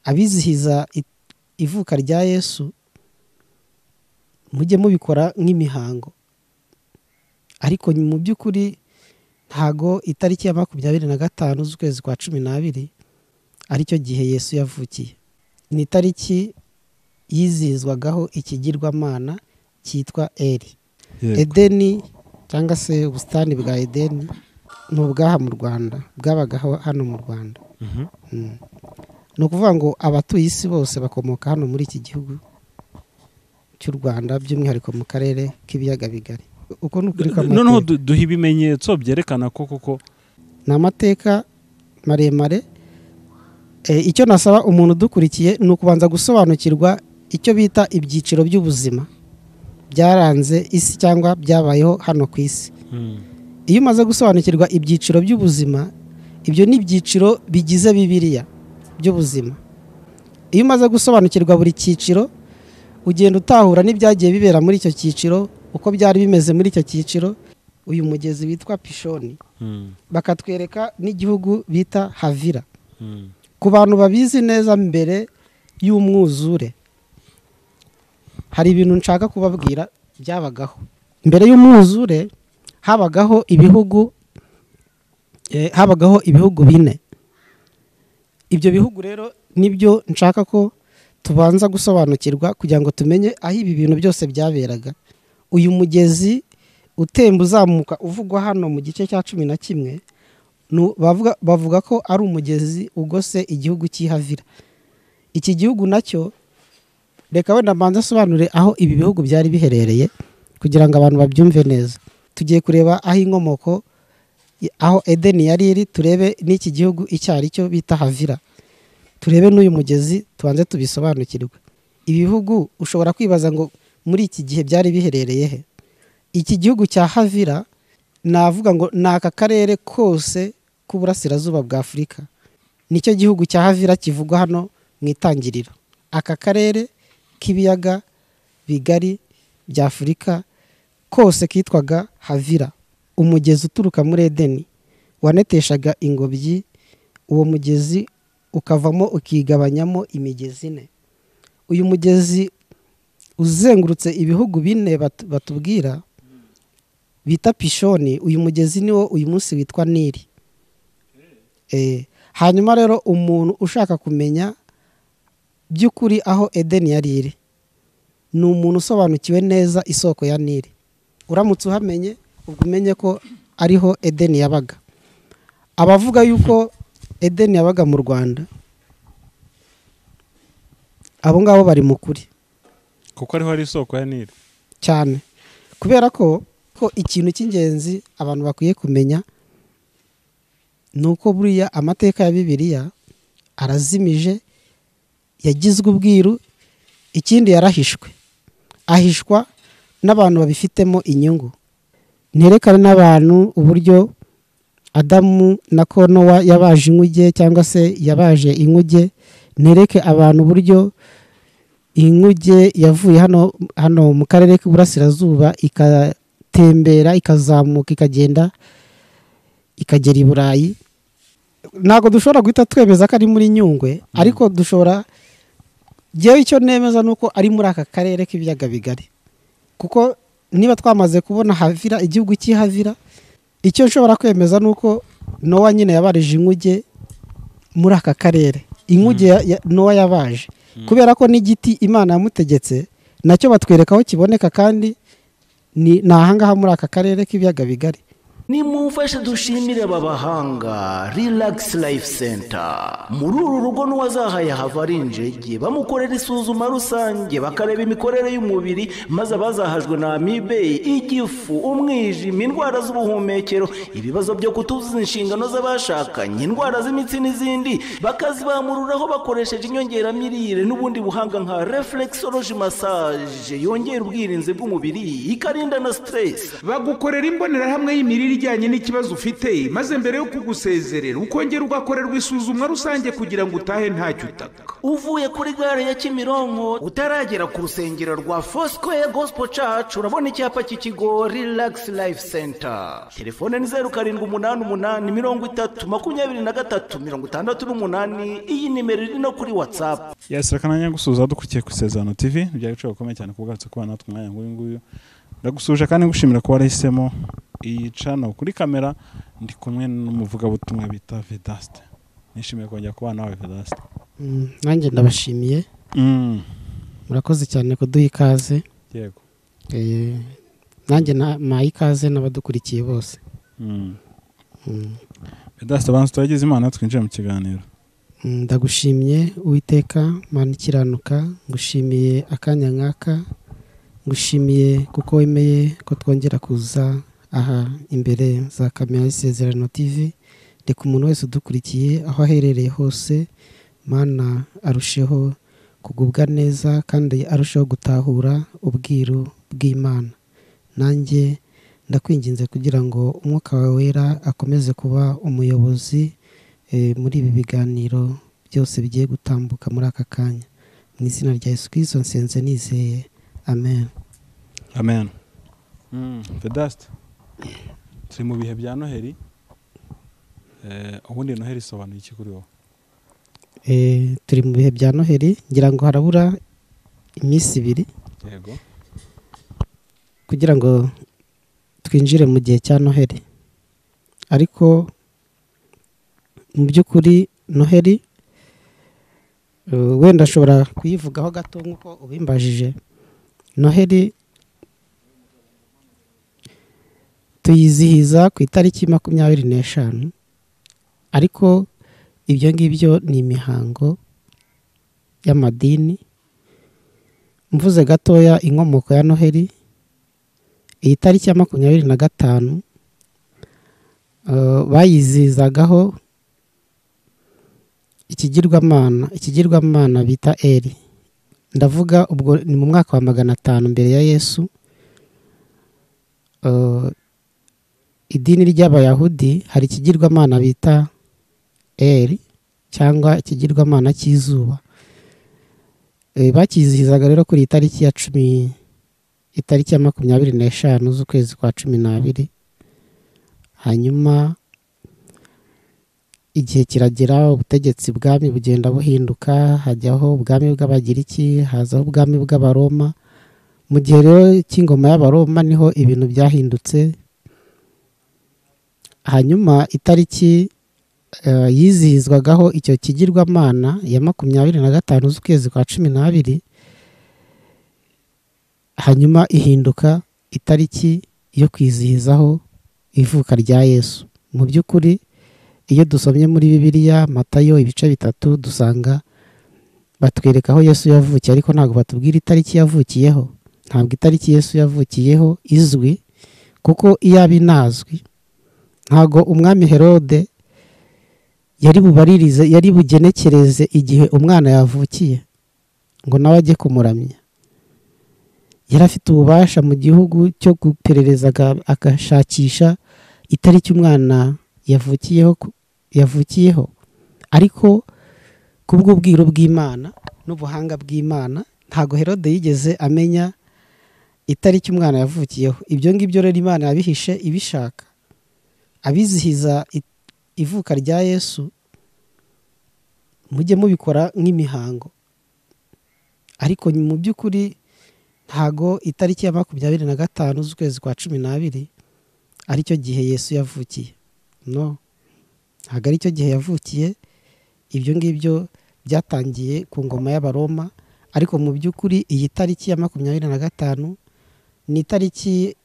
Abizihiza ivuka rya Yesu mujye mubikora nk'imihango, ariko mu by'ukuri ntago itariki ya 25 z'ukwezi kwa 12 aricyo gihe Yesu yavukiye. Ni itariki yizihizwagaho ikigirwamana cyitwa Eri. Edeni cyangwa se ubusitani bwa Edeni ni ubwaha mu Rwanda, bwabagaho hano mu Rwanda. Ni ukuvuga ngo abatuye isi bose bakomoka hano muri iki gihugu cy'u Rwanda, by'umwihariko mu karere k'ibiyaga bigari. Uko ni ukuri kw'amateka. Noneho duha ibimenyetso byerekana ko koko ni amateka maremare. Icyo nasaba umuntu udukurikiye ni ukubanza gusobanukirwa icyo bita ibyiciro by'ubuzima byaranze isi cyangwa byabayeho hano ku isi. Iyo umaze gusobanukirwa ibyiciro by'ubuzima, ibyo ni ibyiciro bigize Bibiliya by'ubuzima. Iyo umaze gusobanukirwa buri cyiciro, ugenda utahura n'ibyagiye bibera muri icyo cyiciro, uko byari bimeze muri icyo cyiciro. Uyu mugezi witwa Pishoni, bakatwereka n'igihugu bita Havira. Ku bantu babizi neza mbere y'umwuzure, hari ibintu nshaka kubabwira byabagaho. Mbere y'umwuzure habagaho ibihugu 4. Ibyo bihugu rero nibyo nshaka ko tubanza gusobanukirwa kugira ngo tumenye aho ibi bintu byose byaberaga. Uyu mugezi utemba uzamuka uvugwa hano mu gice cya 11, bavuga ko ari umugezi ugose igihugu cy'Ihavira. Iki gihugu nacyo reka wenda mbanza asobanure aho ibi bihugu byari biherereye kugira ngo abantu babyumve neza. Tugiye kureba aho inkomoko, aho Edeni yari iri, turebe n'iki gihugu icyo ari cyo bita Havira, turebe n'uyu mugezi, tubanze tubisobanukirwe. Ibi bihugu ushobora kwibaza ngo muri iki gihe byari biherereye he? Iki gihugu cya Havira navuga ngo ni aka karere kose k'uburasirazuba bwa Afurika. Nicyo gihugu cya Havira kivugwa hano mu itangiriro. Aka karere k'ibiyaga bigari bya Afurika kose kitwaga Havira. Umugezi uturuka muri Edeni waneteshaga ingobyi, uwo mugezi ukavamo ukigabanyamo imigezi 4. Uyu mugezi uzengurutse ibihugu 4 batubwira bita Pishoni. Uyu mugezi niwo uyu munsi witwa Nili. Hanyuma rero umuntu ushaka kumenya by'ukuri aho Edeni yari iri ni umuntu usobanukiwe neza isoko ya Nili. Uramutse uhamenye ubwo umenye ko ariho Edeni yabaga. Abavuga yuko Edeni yabaga mu Rwanda, abo ngabo bari mu kuri, kuko ariho ari isoko ya Nili cyane. Kubera ko ikintu cy'ingenzi abantu bakwiye kumenya ni uko buriya amateka ya Bibiliya arazimije, yagizwe ubwiru, ikindi yarahishwe, ahishwa n'abantu babifitemo inyungu. Nerekana n'abantu uburyo Adamu na Nowa yabaje inkuge cyangwa se yabaje inkuge, nereke abantu uburyo inkuge yavuye hano mu karere k'Iburasirazuba ikatembera ikazamuka ikagenda ikagera i Burayi. Ntabwo dushobora guhita twemeza ko ari muri Nyungwe, ariko dushobora, jewe icyo nemeza nuko ari muri aka karere k'ibiyaga bigari. Kuko niba twamaze kubona Havira, igihugu cy'Ihavira, icyo nshobora kwemeza nuko Nowa nyine yabarije inkuge muri aka karere. Inkuge Nowa yabaje kubera ko n'igiti Imana yamutegetse nacyo batwereka aho kiboneka, kandi ni ahangaha muri aka karere k'ibiyaga bigari. Nimumfashe dushimire babahanga Relax Life Center. Muri uru rugo n'uwazahaye hava ari injege, bamukorera isuzuma rusange, bakareba imikorere y'umubiri, maze abazahajwe na amibe, igifu, umwijima, indwara z'ubuhumekero, ibibazo byo kutuzuza inshingano z'abashakanye, indwara z'imitsi n'izindi, bakazibamururaho bakoresheje inyongeramirire n'ubundi buhanga nka reflexology massage yongera ubwirinzi bw'umubiri, ikarinda na stress. Bagukorera imbonerahamwe y'imirire ijyanye n'ikibazo ufite, maze mbere yo kugusezerera ukongera ugakorerwa isuzumwa rusange kugira ngo utahe ntacyo utaka. Uvuye kuri gare ya Kimironko utaragera ku rusengero rwa Foursquare Gospel Church, urabona icyapa cy'ikigo Relax Life Center. Telefone ni 0788 30 23 68. Iyi nimero iri no kuri WhatsApp. Yes, reka nanjye gusuhuza dukurikiye ku Isezerano TV. Byari ibiciro bikomeye cyane kugarutse kubana natwe umwanya nk'uyu nguyu. Ndagusuje kandi ngushimira kuba warahisemo iyi channel. Kuri kamera ndi kumwe n'umuvugabutumwa bita Vedaste. Nishimiye kongera kubana nawe Vedaste. Nanjye ndabashimiye. Murakoze cyane kuduha ikaze. Yego. Nanjye nabaha ikaze n'abadukurikiye bose. Vedaste, banza turagize Imana twinjire mu kiganiro. Ndagushimye Uwiteka Mana ikiranuka, ngushimiye akanya nk'aka, ngushimiye kuko wemeye ko twongera kuza aha imbere za kamera y'Isezerano TV. Reka umuntu wese udukurikiye aho aherereye hose, Mana, arusheho kugubwa neza kandi arusheho gutahura ubwiru bw'Imana. Nanjye ndakwinginze kugira ngo umwuka wawe wera akomeze kuba umuyobozi muri ibi biganiro byose bigiye gutambuka muri aka kanya. Mu izina rya Yesu Kristo nsenze nizeye, amen. Amen. Vedaste, turi mu bihe bya Noheli. Ubundi Noheli isobanuye iki kuri wowe? Turi mu bihe bya Noheli, ngira ngo harabura iminsi ibiri. Yego. Kugira ngo twinjire mu gihe cya Noheli. Ariko mu by'ukuri Noheli wenda ashobora kuyivugaho gato nk'uko ubimbajije. Noheli tuyizihiza ku itariki 25, ariko ibyo ngibyo ni imihango y'amadini. Mvuze gatoya inkomoko ya Noheli, iyi tariki ya 25 bayizihizagaho ikigirwamana bita Eri. Ndavuga ubwo ni mu mwaka wa 500 mbere ya Yesu. Idini ry'Abayahudi hari ikigirwamana bita Eri cyangwa ikigirwamana cy'izuba. Bakizihizaga rero kuri itariki ya 10, itariki ya 25 z'ukwezi kwa 12. Hanyuma igihe kiragera, ubutegetsi bwami bugenda buhinduka, hajyaho ubwami bw'Abagiriki, hazaho ubwami bw'Abaroma. Mu gihe rero cy'ingoma y'Abaroma niho ibintu byahindutse. Hanyuma itariki yizihizwagaho icyo kigirwamana ya 25 z'ukwezi kwa 12, hanyuma ihinduka itariki yo kwizihizaho ivuka rya Yesu. Mu by'ukuri iyo dusomye muri Bibiliya Matayo ibice 3 dusanga batwereka aho Yesu yavukiye, ariko ntabwo batubwira itariki yavukiyeho. Ntabwo itariki Yesu yavukiyeho izwi, kuko iyo abinazwi ntabwo umwami Herode yari bubaririze, yari bugenekereze igihe umwana yavukiye ngo nawe ajye kumuramya. Yari afite ububasha mu gihugu cyo guperereza agashakisha itariki umwana yavukiyeho. Ariko kubw'ubwiru bw'Imana n'ubuhanga bw'Imana ntago Herode yigeze amenya itariki umwana yavukiyeho. Ibyo ngibyo rero Imana yabihishe ibishaka. Abizihiza ivuka rya Yesu mujye mubikora nk'imihango, ariko mu by'ukuri ntago itariki ya 25 z'ukwezi kwa 12 aricyo gihe Yesu yavukiye. No, ntago aricyo gihe yavukiye. Ibyo ngibyo byatangiye ku ngoma y'Abaroma, ariko mu by'ukuri iyi tariki ya 25 ni itariki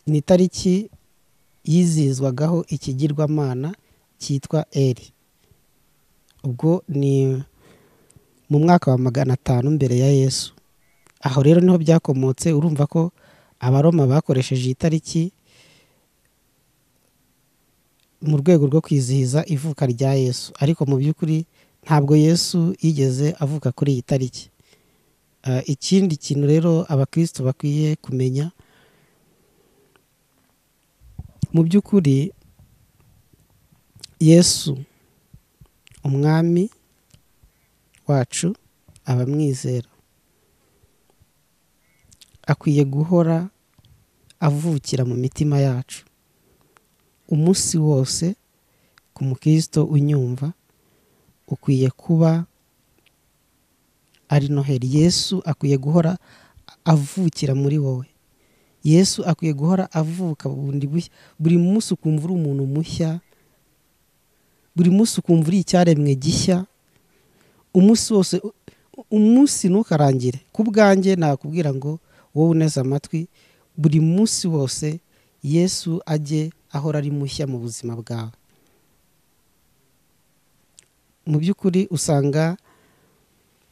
ni itariki yizihizwagaho ikigirwamana cyitwa Eri. Ubwo ni mu mwaka wa 500 mbere ya Yesu. Aho rero niho byakomotse. Urumva ko Abaroma bakoresheje iyi tariki mu rwego rwo kwizihiza ivuka rya Yesu, ariko mu by'ukuri ntabwo Yesu yigeze avuka kuri iyi tariki. Ikindi kintu rero abakristo bakwiye kumenya, mu by'ukuri Yesu Umwami wacu abamwizera akwiye guhora avukira mu mitima yacu umunsi wose. Ku mukristo unyumva ukwiye kuba ari Noheli. Yesu akwiye guhora avukira muri wowe. Yesu akwiye guhora avuka bundi bushya. Buri munsi ukumva uri umuntu mushya, buri munsi ukumva uri icyaremwe gishya, umunsi wose, umunsi ntukarangire. Ku bwanjye nakubwira ngo wowe uneze amatwi, buri munsi wose Yesu ajye ahora ari mushya mu buzima bwawe. Mu by'ukuri usanga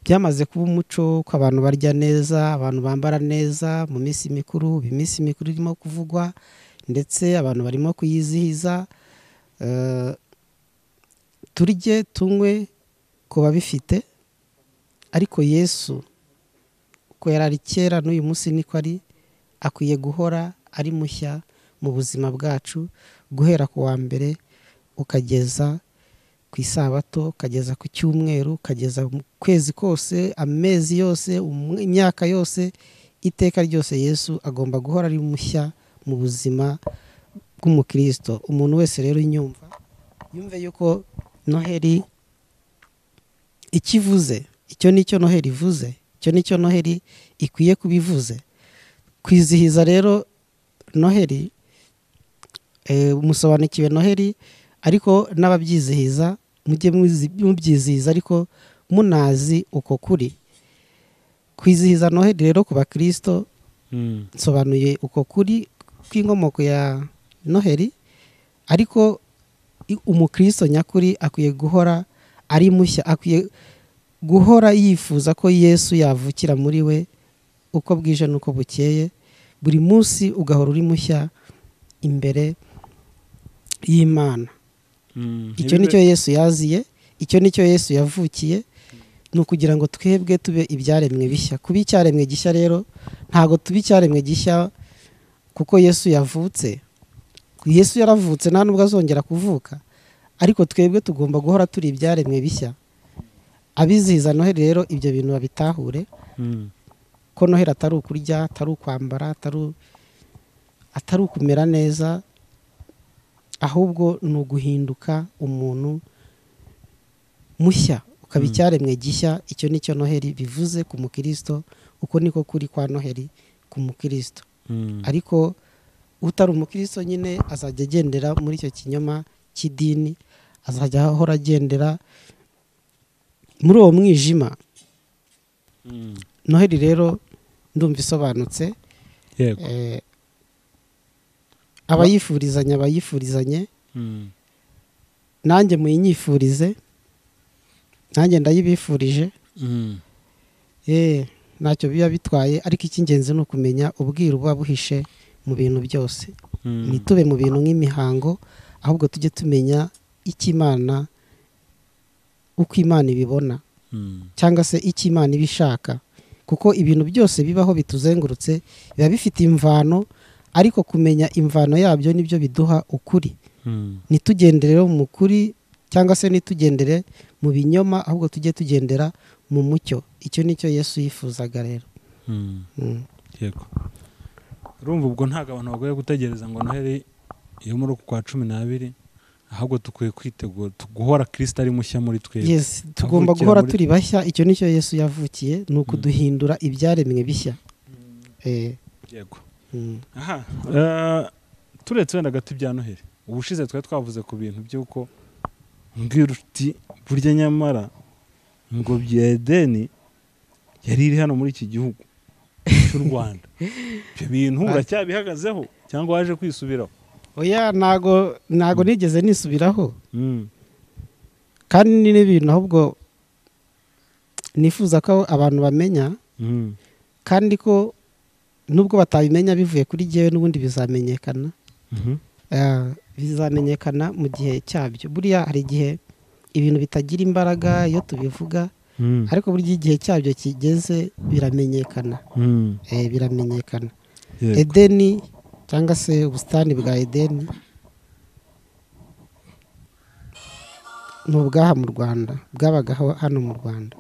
byamaze kuba umuco ko abantu barya neza, abantu bambara neza mu minsi mikuru. Iminsi mikuru irimo kuvugwa ndetse abantu barimo kuyizihiza. Turye tunywe ku babifite, ariko Yesu uko yari ari kera n'uyu munsi niko ari, akwiye guhora ari mushya mu buzima bwacu, guhera ku wa mbere ukageza ku isabato, ukageza ku cyumweru, ukageza mu kwezi kose, amezi yose, imyaka yose, iteka ryose Yesu agomba guhora ari mushya mu buzima bw'umukristo. Umuntu wese rero unyumva yumve yuko Noheli ikivuze, icyo nicyo Noheli ivuze, icyo nicyo Noheli ikwiye kubivuze. Kwizihiza rero Noheli, musobanukiwe Noheli, ariko n'ababyizihiza mujye mubyizihiza ariko munazi uko kuri. Kwizihiza Noheli rero ku bakristo, nsobanuye uko kuri kw'inkomoko ya Noheli, ariko umukristo nyakuri akwiye guhora ari mushya, akwiye guhora yifuza ko Yesu yavukira muri we uko bwije n'uko bukeye, buri munsi ugahora uri mushya imbere y'Imana. Icyo nicyo Yesu yaziye, icyo nicyo Yesu yavukiye, ni ukugira ngo twebwe tube ibyaremwe bishya. Kuba icyaremwe gishya rero ntago tuba icyaremwe gishya kuko Yesu yavutse. Yesu yaravutse nta nubwo azongera kuvuka, ariko twebwe tugomba guhora turi ibyaremwe bishya. Abizihiza Noheli rero ibyo bintu babitahure, ko Noheli atari ukurya, atari ukwambara, atari ukumera neza, ahubwo ni uguhinduka umuntu mushya, ukaba icyaremwe gishya. Icyo nicyo Noheli bivuze ku mukristo, uko niko kuri kwa Noheli ku mukristo. Ariko utari umukristo nyine azajya agendera muri icyo kinyoma cy'idini, azajya ahora agendera muri uwo mwijima. Noheli rero ndumva isobanutse. Yego. Abayifurizanya abayifurizanye, nanjye muyinyifurize, nanjye ndayibifurije. Ntacyo biba bitwaye, ariko icy'ingenzi ni ukumenya ubwiru buba buhishe mu bintu byose. Ntitube mu bintu nk'imihango, ahubwo tujye tumenya icyo Imana, uko Imana ibibona, cyangwa se icyo Imana ibishaka, kuko ibintu byose bibaho bituzengurutse biba bifite imvano, ariko kumenya imvano yabyo nibyo biduha ukuri. Ntitugendere mu kuri cyangwa se ntitugendere mu binyoma, ahubwo tujye tugendera mu mucyo. Icyo nicyo Yesu yifuzaga rero. Yego. Urumva ubwo ntago abantu bagoye gutegereza ngo Noheli yo muri uku kwa 12, ahubwo tukwiye kwitegura guhora Kristo ari mushya muri twebwe. Yes, tugomba guhora turi bashya. Icyo nicyo Yesu yavukiye, ni ukuduhindura ibyaremwe bishya. Yego. Aha, turetse wenda gato ibya Noheli, ubushize twari twavuze ku bintu by'uko mbwira uti burya nyamara ngo Edeni yari iri hano muri iki gihugu cy'u Rwanda. Ibyo bintu uracyabihagazeho cyangwa waje kwisubiraho? Oya, ntago nigeze nisubiraho. Kandi n'ibintu ahubwo nifuza ko abantu bamenya, kandi ko nubwo batabimenya bivuye kuri jyewe n'ubundi bizamenyekana. Bizamenyekana mu gihe cyabyo. Buriya hari igihe ibintu bitagira imbaraga iyo tubivuga, ariko burya igihe cyabyo kigeze biramenyekana. Biramenyekana. Edeni cyangwa se ubusitani bwa Edeni Ni ubwaha mu Rwanda, bwabagaho hano mu Rwanda.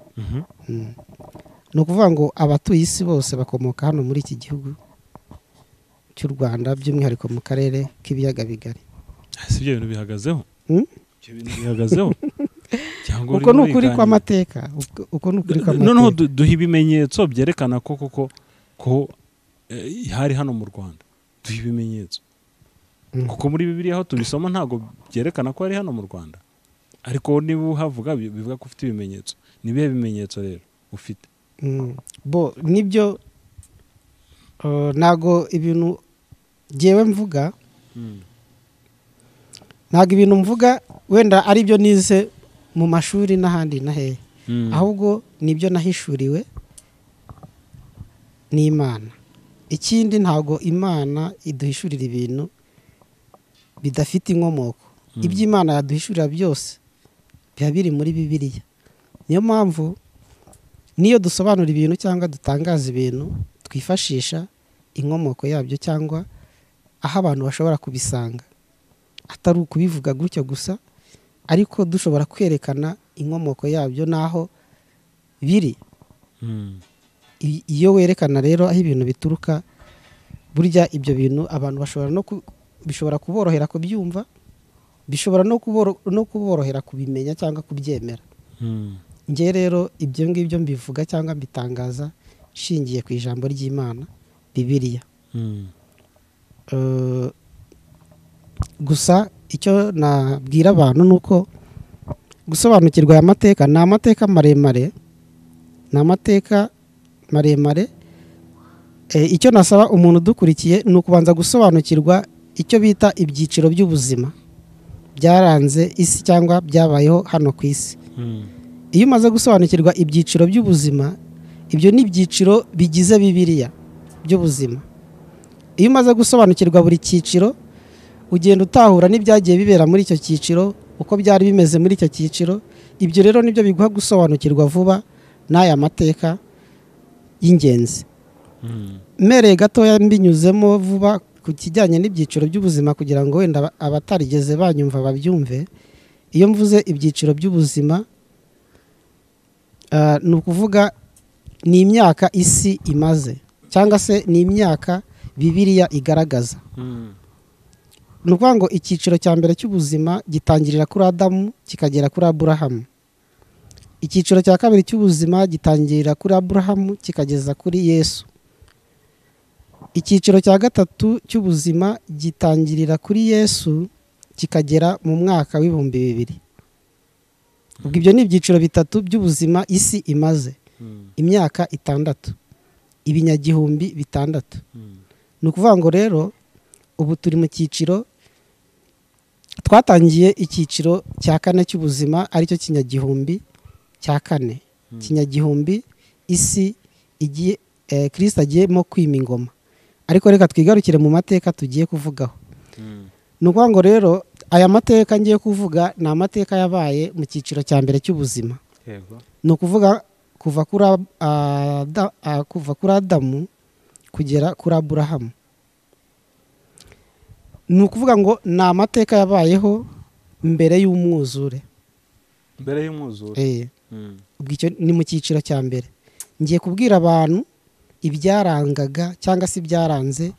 Ni ukuvuga ngo abatuye isi bose bakomoka hano muri iki gihugu cy'u Rwanda, by'umwihariko mu karere k'ibiyaga bigari. Si ibyo bintu bihagazeho? Ibyo bintu bihagazeho? Uko ni ukuri kw'amateka, uko ni ukuri kw'amateka. Noneho duha ibimenyetso byerekana ko koko ko hari hano mu Rwanda. Duha ibimenyetso. Kuko muri Bibiliya aho tubisoma ntago byerekana ko ari hano mu Rwanda. Ariko niba uhavuga bivuga ko ufite ibimenyetso. Ni bihe bimenyetso rero ufite? Bo nibyo, ntago ibintu jyewe mvuga, ntago ibintu mvuga wenda ari byo nize mu mashuri n'ahandi na hehe, ahubwo nibyo nahishuriwe n'Imana. Ikindi, ntago Imana iduhishurira ibintu bidafite inkomoko. Ibyo Imana yaduhishurira byose biba biri muri Bibiliya. Niyo mpamvu niyo dusobanura ibintu cyangwa dutangaza ibintu twifashisha inkomoko yabyo cyangwa aho abantu bashobora kubisanga, atari ukubivuga gutyo gusa, ariko dushobora kwerekana inkomoko yabyo n'aho biri. Iyo werekana rero aho ibintu bituruka, burya ibyo bintu abantu bashobora no bishobora kuborohera kubyumva, bishobora no kuborohera kubimenya cyangwa kubyemera. Njye rero ibyo ngibyo mbivuga cyangwa mbitangaza nshingiye ku ijambo ry'Imana, Bibiliya. Gusa icyo nabwira abantu nuko gusobanukirwa aya mateka ni amateka maremare, ni amateka maremare. Icyo nasaba umuntu udukurikiye ni ukubanza gusobanukirwa icyo bita ibyiciro by'ubuzima byaranze isi cyangwa byabayeho hano ku isi. Iyo umaze gusobanukirwa ibyiciro by'ubuzima, ibyo ni ibyiciro bigize Bibiliya by'ubuzima. Iyo umaze gusobanukirwa buri cyiciro, ugenda utahura n'ibyagiye bibera muri icyo cyiciro, uko byari bimeze muri icyo cyiciro. Ibyo rero nibyo biguha gusobanukirwa vuba n'aya mateka y'ingenzi. Mereye gatoya mbinyuzemo vuba ku kijyanye n'ibyiciro by'ubuzima kugira ngo wenda abatarigeze banyumva babyumve. Iyo mvuze ibyiciro by'ubuzima, ni ukuvuga ni imyaka isi imaze, cyangwa se ni imyaka Bibiliya igaragaza. Ni ukuvuga ngo icyiciro cya mbere cy'ubuzima gitangirira kuri Adamu kikagera kuri Aburahamu. Icyiciro cya kabiri cy'ubuzima gitangirira kuri Aburahamu kikageza kuri Yesu. Icyiciro cya gatatu cy'ubuzima gitangirira kuri Yesu kikagera mu mwaka w'2000. Ubwo ibyo ni ibyiciro bitatu by'ubuzima isi imaze, imyaka 6, ibinyagihumbi 6. Ni ukuvuga ngo rero ubu turi mu cyiciro, twatangiye icyiciro cya kane cy'ubuzima, aricyo kinyagihumbi cya kane. Kinyagihumbi isi igiye, Kristo agiyemo kwima ingoma. Ariko reka twigarukire mu mateka tugiye kuvugaho. Ni ukuvuga ngo rero aya mateka ngiye kuvuga ni amateka yabaye mu cyiciro cya mbere cy'ubuzima. Ni ukuvuga kuva kuri Adamu kugera kuri Aburahamu. Ni ukuvuga ngo ni amateka yabayeho mbere y'umwuzure. Mbere y'umwuzure. Ubwo icyo ni mu cyiciro cya mbere. Ngiye kubwira abantu ibyarangaga cyangwa se ibyaranze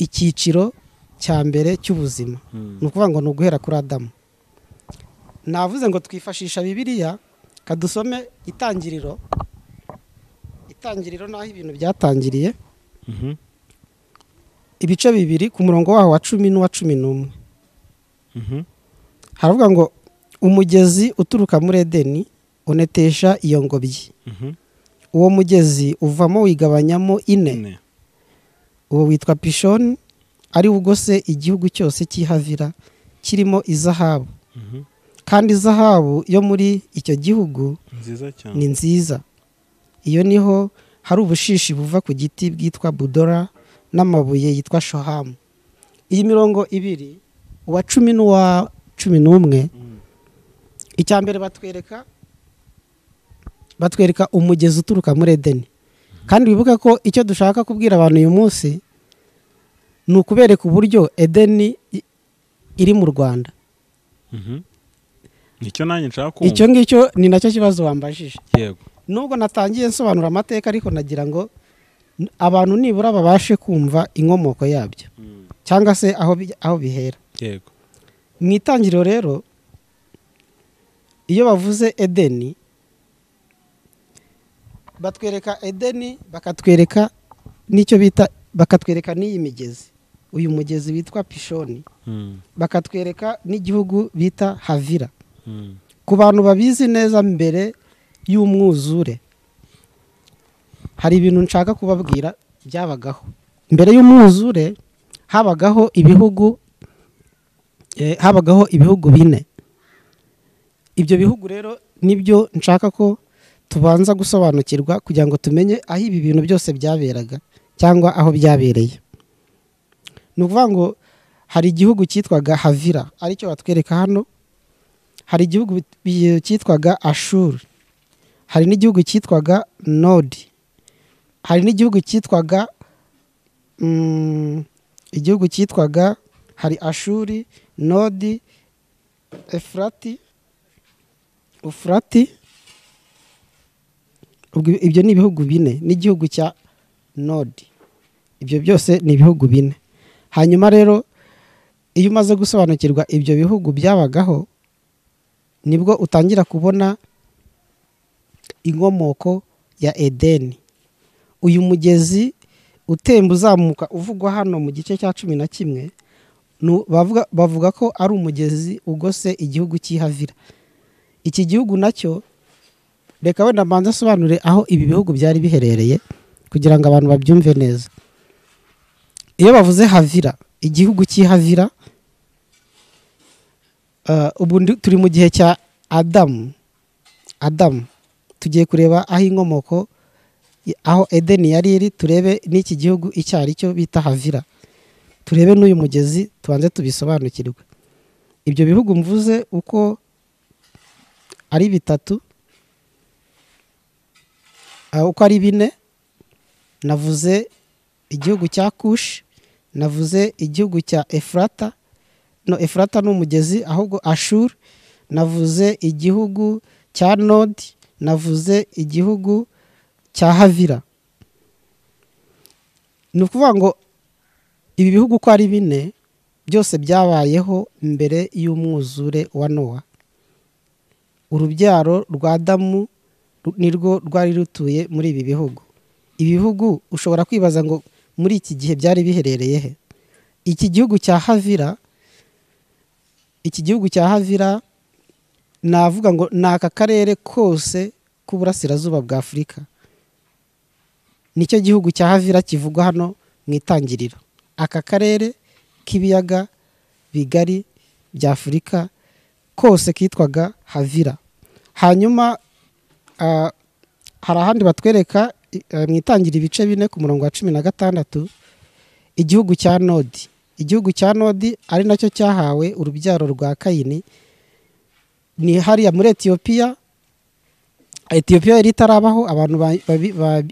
icyiciro cya mbere cy'ubuzima. Ni ukuvuga ngo ni uguhera kuri Adamu. Navuze ngo twifashisha Bibiliya, kadusome itangiriro. Itangiriro naho ibintu byatangiriye. Ibice 2 ku murongo waho wa 10 n'uwa 11. Haravuga ngo umugezi uturuka muri Edeni unetesha iyo ngobyi. Uwo mugezi uvamo wigabanyamo 4. Uwo witwa Pishoni, ari ugose igihugu cyose cy'ihavira kirimo izahabu. Kandi izahabu yo muri icyo gihugu ni nziza. Iyo niho hari ubushishi buva ku giti bwitwa budora n'amabuye yitwa shohamu. Iyi mirongo 2, uwa 10 n'uwa 11, icya mbere batwereka umugezi uturuka muri Edeni. Kandi wibuke ko icyo dushaka kubwira abantu uyu munsi ni ukubereka uburyo Edeni iri mu Rwanda. Nicyo nanjye nshaka kumva. Icyo ngicyo ni nacyo kibazo wambajije. Yego. Nubwo natangiye nsobanura amateka, ariko nagira ngo abantu nibura babashe kumva inkomoko yabyo cyangwa se aho bihera. Yego. Mu itangiriro rero iyo bavuze Edeni batwereka Edeni, bakatwereka n'icyo bita, bakatwereka n'iyi migezi, uyu mugezi witwa Pishoni, bakatwereka n'igihugu bita Havira. Ku bantu babizi neza mbere y'umwuzure hari ibintu nshaka kubabwira byabagaho. Mbere y'umwuzure habagaho ibihugu, habagaho ibihugu bine. Ibyo bihugu rero nibyo nshaka ko tubanza gusobanukirwa kugira ngo tumenye aho ibi bintu byose byaberaga cyangwa aho byabereye. Ni ukuvuga ngo hari igihugu cyitwaga Havira aricyo batwereka hano, hari igihugu cyitwaga Ashuru, hari n'igihugu cyitwaga Nodi, hari n'igihugu cyitwaga igihugu cyitwaga, hari Ashuri, Nodi, Efrati, Ufrati. Ibyo ni ibihugu bine n'igihugu cya Nodi. Ibyo byose ni ibihugu bine. Hanyuma rero iyo umaze gusobanukirwa ibyo bihugu byabagaho nibwo utangira kubona inkomoko ya Edeni. Uyu mugezi utemba uzamuka uvugwa hano mu gice cya 11, bavuga ko ari umugezi ugose igihugu cy'ihavira. Iki gihugu nacyo reka wenda mbanza asobanure aho ibi bihugu byari biherereye kugira ngo abantu babyumve neza. Iyo bavuze Havira, igihugu cy'ihavira, ubu turi mu gihe cya Adamu. Adamu tugiye kureba aho inkomoko, aho Edeni yari iri, turebe n'iki gihugu icyo ari cyo bita Havira, turebe n'uyu mugezi, tubanze tubisobanukirwe. Ibyo bihugu mvuze uko ari bitatu, uko ari bine, navuze igihugu cya Kush, navuze igihugu cya Efrata, no Efrata ni umugezi ahubwo Ashur, navuze igihugu cya Nodi, navuze igihugu cya Havira. Ni ukuvuga ngo ibi bihugu uko ari bine byose byabayeho mbere y'umwuzure wa Nowa. Urubyaro rwa Adamu nirwo rwari rutuye muri ibi bihugu. Ibi bihugu ushobora kwibaza ngo muri iki gihe byari biherereye he? Iki gihugu cya Havira, iki gihugu cya Havira navuga ngo ni aka karere kose k'uburasirazuba bwa Afurika. Nicyo gihugu cya Havira kivugwa hano mu itangiriro. Aka karere k'ibiyaga bigari bya Afurika kose kitwaga Havira. Hanyuma hari ahandi batwereka mu itangira ibice 4 ku murongo wa 16 igihugu cya Nodi. Igihugu cya Nodi ari nacyo cyahawe urubyaro rwa Kayini, ni hariya muri Ethiopia. Ethiopia yari itarabaho, abantu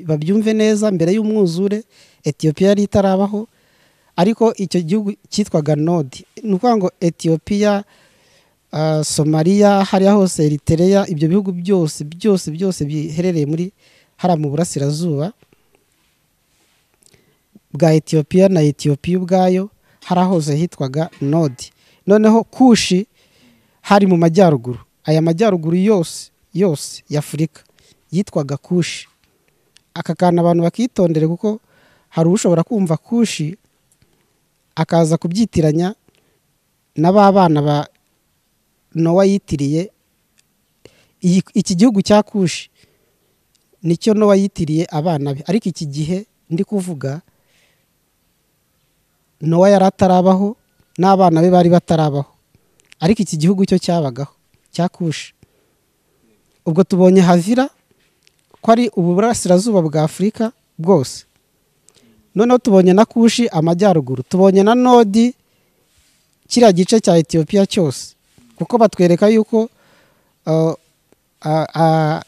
babyumve neza, mbere y'umwuzure Ethiopia yari itarabaho, ariko icyo gihugu cyitwaga Nodi. Ni ukuvuga ngo Ethiopia, Somalia, hariya hose Eritrea, ibyo bihugu byose byose byose biherereye muri hariya mu burasirazuba bwa Ethiopia na Ethiopia ubwayo, hariya hose hitwaga Nodi. Noneho Kushi hari mu majyaruguru. Aya majyaruguru yose yose ya Afurika yitwaga Kushi. Aka kantu abantu bakitondere kuko hari ushobora kumva Kushi akaza kubyitiranya n'ababana ba Nowa yitiriye. Iki gihugu cya Kushi nicyo Nowa yitiriye abana be, ariko iki gihe ndi kuvuga Nowa yaratarabaho n'abana be bari batarabaho, ariko iki gihugu cyo cyabagaho cya Kushi. Ubwo tubonye Havira ko ari uburasirazuba bwa Afurika bwose, noneho tubonye na Kushi amajyaruguru, tubonye na Nodi kiriya gice cya Ethiopia cyose, kuko batwereka yuko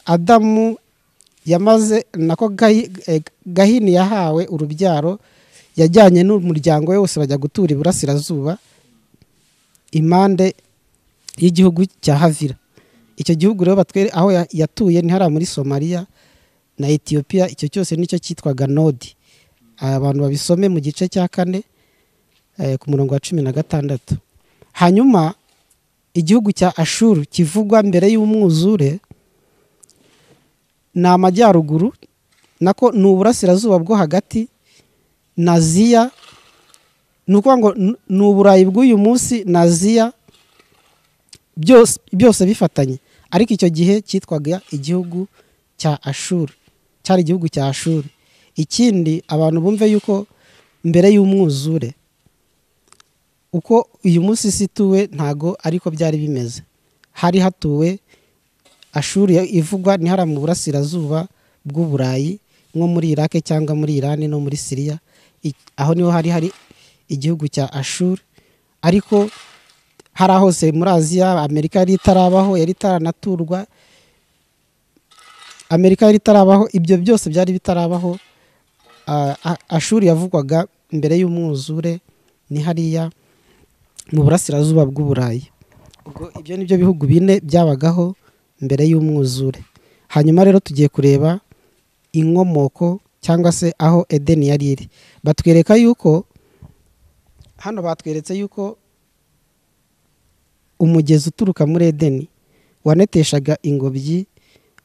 Adamu yamaze nako Gahini yahawe urubyaro, yajyanye n'umuryango we wose bajya gutura iburasirazuba impande y'igihugu cya Havira. Icyo gihugu rero batwere aho yatuye ni hariya muri Somalia na Ethiopia, icyo cyose nicyo cyitwaga Nodi. Abantu babisome mu gice cya 4 ku murongo wa 16. Hanyuma igihugu cya Ashuru kivugwa mbere y'umwuzure ni amajyaruguru, nako ni uburasirazuba bwo hagati na Aziya, ni ukuvuga ngo ni Uburayi bw'uyu munsi na Aziya byose bifatanye, ariko icyo gihe cyitwaga igihugu cya Ashuru, cyari igihugu cya Ashuru. Ikindi abantu bumve yuko mbere y'umwuzure uko uyu munsi situwe ntago ariko byari bimeze. Hari hatuwe Ashuru ivugwa ni hara mu burasirazuba bw'Uburayi, nko muri Iraq cyangwa muri Iran no muri Syria, aho niho hari igihugu cya Ashuru. Ariko hari hose muri Aziya, Amerika yari itarabaho, yari itaranaturwa, Amerika yari itarabaho, ibyo byose byari bitarabaho. Ashuru yavugwaga mbere y'umwuzure ni hariya mu burasirazuba bw'Uburayi. Ubwo ibyo nibyo bihugu bine byabagaho mbere y'umwuzure. Hanyuma rero tugiye kureba inkomoko cyangwa se aho Edeni yari iri. Batwereka yuko hano batweretse yuko umugezi uturuka muri Edeni waneteshaga ingobyi,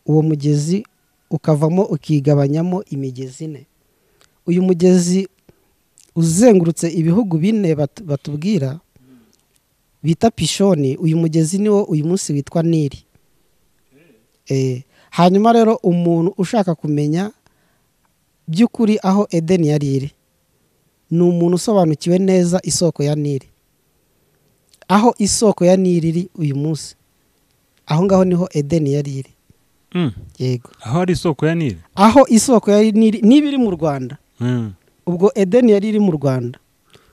uwo mugezi ukavamo ukigabanyamo imigezi ine. Uyu mugezi uzengurutse ibihugu bine batubwira bita Pishoni, uyu mugezi niwo uyu munsi witwa Nili. Hanyuma rero umuntu ushaka kumenya by'ukuri aho Edeni yari iri ni umuntu usobanukiwe neza isoko ya Nili. Aho isoko ya Nili iri uyu munsi, aho ngaho niho Edeni yari iri. Yego. Aho ari isoko ya Nili? Aho isoko ya Nili niba iri mu Rwanda. Ubwo Edeni yari iri mu Rwanda.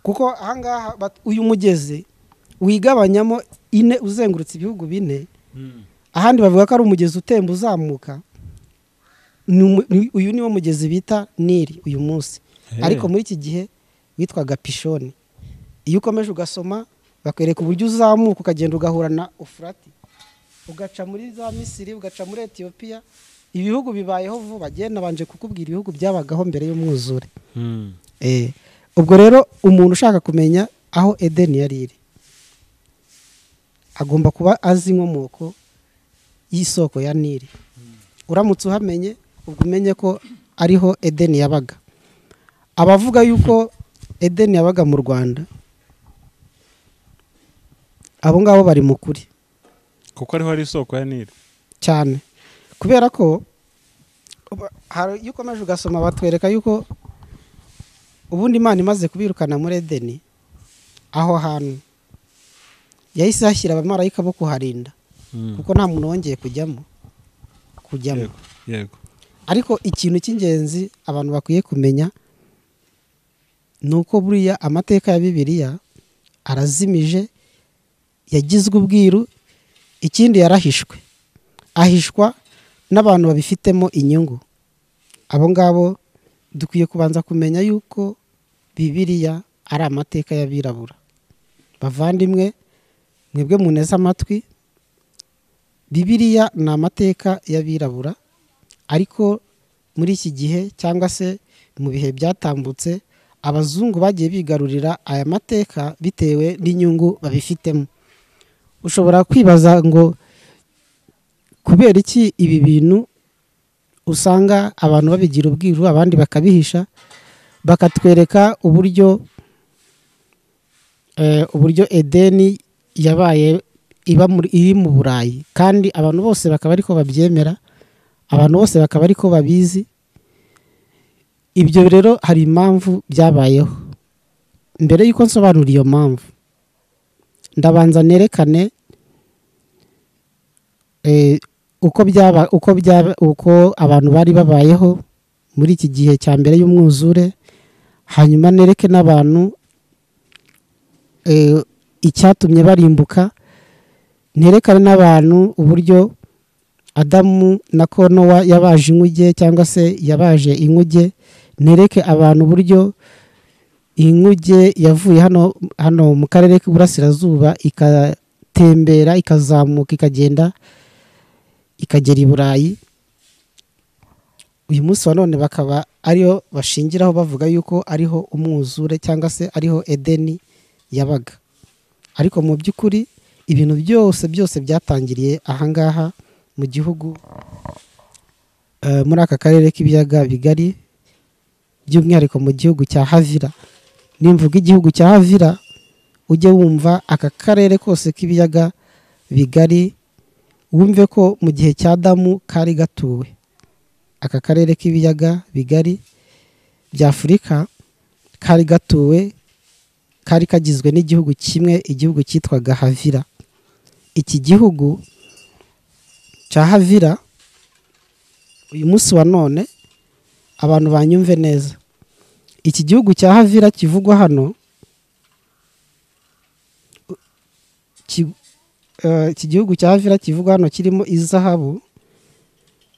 Kuko ahangaha uyu mugezi wigabanyamo ine uzengurutse ibihugu bine. Ahandi bavuga ko ari umugezi utemba uzamuka. Uyu niwo mugezi bita Nili uyu munsi. Ariko muri iki gihe witwaga Pishoni. Iyo ukomeje ugasoma bakwereka uburyo uzamuka ukagenda ugahura na Ufurati, ugaca muri za Misiri, ugaca muri Ethiopia. Ibihugu bibayeho vuba, genda banje kukubwira ibihugu byabagaho mbere y'umwuzure. Ubwo rero umuntu ushaka kumenya aho Edeni yari iri agomba kuba azi inkomoko y'isoko ya Nili. Uramutse uhamenye ubwo umenye ko ariho Edeni yabaga. Abavuga yuko Edeni yabaga mu Rwanda, abo ngabo bari mu kuri, kuko ariho ari isoko ya Nili cyane. Kubera ko iyo ukomeje ugasoma batwereka yuko ubundi Imana imaze kubirukana muri Edeni, aho hantu yahise hashyira abamarayika bo kuharinda, kuko nta muntu wongeye kujyamo. Yego. Ariko ikintu cy'ingenzi abantu bakwiye kumenya ni uko buriya amateka ya Bibiliya arazimije, yagizwe ubwiru, ikindi yarahishwe, ahishwa n'abantu babifitemo inyungu. Abo ngabo dukwiye kubanza kumenya yuko Bibiliya ari amateka y'abirabura. Bavandimwe, mwebwe muneze amatwi, Bibiliya ni amateka y'abirabura, ariko muri iki gihe cyangwa se mu bihe byatambutse abazungu bagiye bigarurira aya mateka bitewe n'inyungu babifitemo. Ushobora kwibaza ngo kubera iki ibi bintu usanga abantu babigira ubwiru, abandi bakabihisha, bakatwereka uburyo Edeni yabaye iri mu Burayi, kandi abantu bose bakaba ariko babyemera, abantu bose bakaba ariko babizi. Ibyo rero hari impamvu byabayeho. Mbere yuko nsobanura iyo mpamvu, ndabanza nerekane uko abantu bari babayeho muri iki gihe cya mbere y'umwuzure, hanyuma nereke n'abantu icyatumye barimbuka, nerekane n'abantu uburyo Adamu na Nowa yabaje inkuge cyangwa se yabaje inkuge, nereke abantu uburyo inkuge yavuye hano mu karere k'Iburasirazuba ikatembera ikazamuka ikagenda ikagera i Burayi. Uyu munsi wa none bakaba ariyo bashingiraho bavuga yuko ariho umwuzure cyangwa se ariho Edeni yabaga. Ariko mu by'ukuri ibintu byose byose byatangiriye ahangaha mu gihugu, muri aka karere k'ibiyaga bigari, by'umwihariko mu gihugu cya Havila. Nimvuga igihugu cya Havila ujye wumva aka karere kose k'ibiyaga bigari, wumve ko mu gihe cya Adamu kari gatuwe. Aka karere k'ibiyaga bigari bya Afurika kari gatuwe, kari kagizwe n'igihugu kimwe, igihugu cyitwaga Havila. Iki gihugu cya Havila uyu munsi wa none abantu banyumve neza, iki gihugu cya Havila kivugwa hano, iki gihugu cya Havila kivugwa hano kirimo izahabu.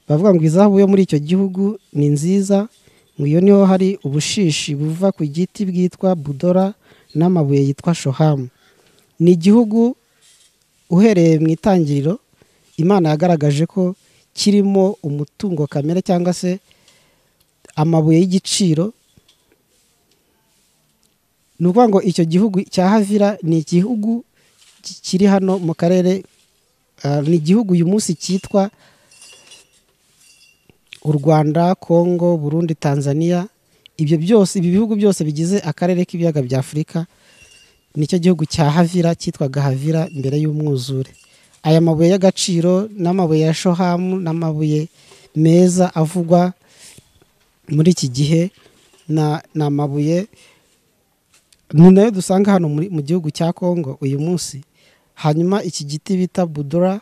Bavuga ngo izahabu yo muri icyo gihugu ni nziza, ngo iyo niho hari ubushishi buva ku giti bwitwa budora n'amabuye yitwa shohamu. Ni igihugu uhereye mu itangiriro Imana yagaragaje ko kirimo umutungo kamere cyangwa se amabuye y'igiciro. Ni ukuvuga ngo icyo gihugu cya Havila ni igihugu kiri hano mu karere, ni igihugu uyu munsi cyitwa u Rwanda, Kongo, Burundi, Tanzania. Ibyo byose, ibi bihugu byose bigize akarere k'ibiyaga bya Afurika, nicyo gihugu cya Havila cyitwaga Havila mbere y'umwuzure. Aya mabuye y'agaciro n'amabuye ya shohamu n'amabuye meza avugwa muri iki gihe ni amabuye ni nayo dusanga hano mu gihugu cya Kongo uyu munsi. Hanyuma iki giti bita budora,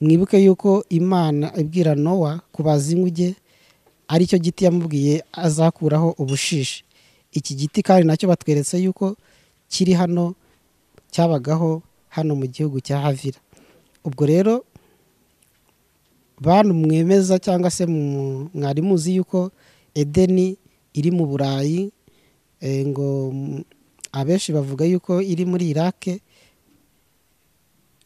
mwibuke yuko Imana ibwira Nowa kubaza inguge aricyo giti yamubwiye azakuraho ubushishi. Iki giti kandi nacyo batweretse yuko kiri hano, cyabagaho hano mu gihugu cya Havila. Ubwo rero bantu mwemeza cyangwa se mwari muzi yuko Edeni iri mu Burayi, ngo abenshi bavuga yuko iri muri Iraq,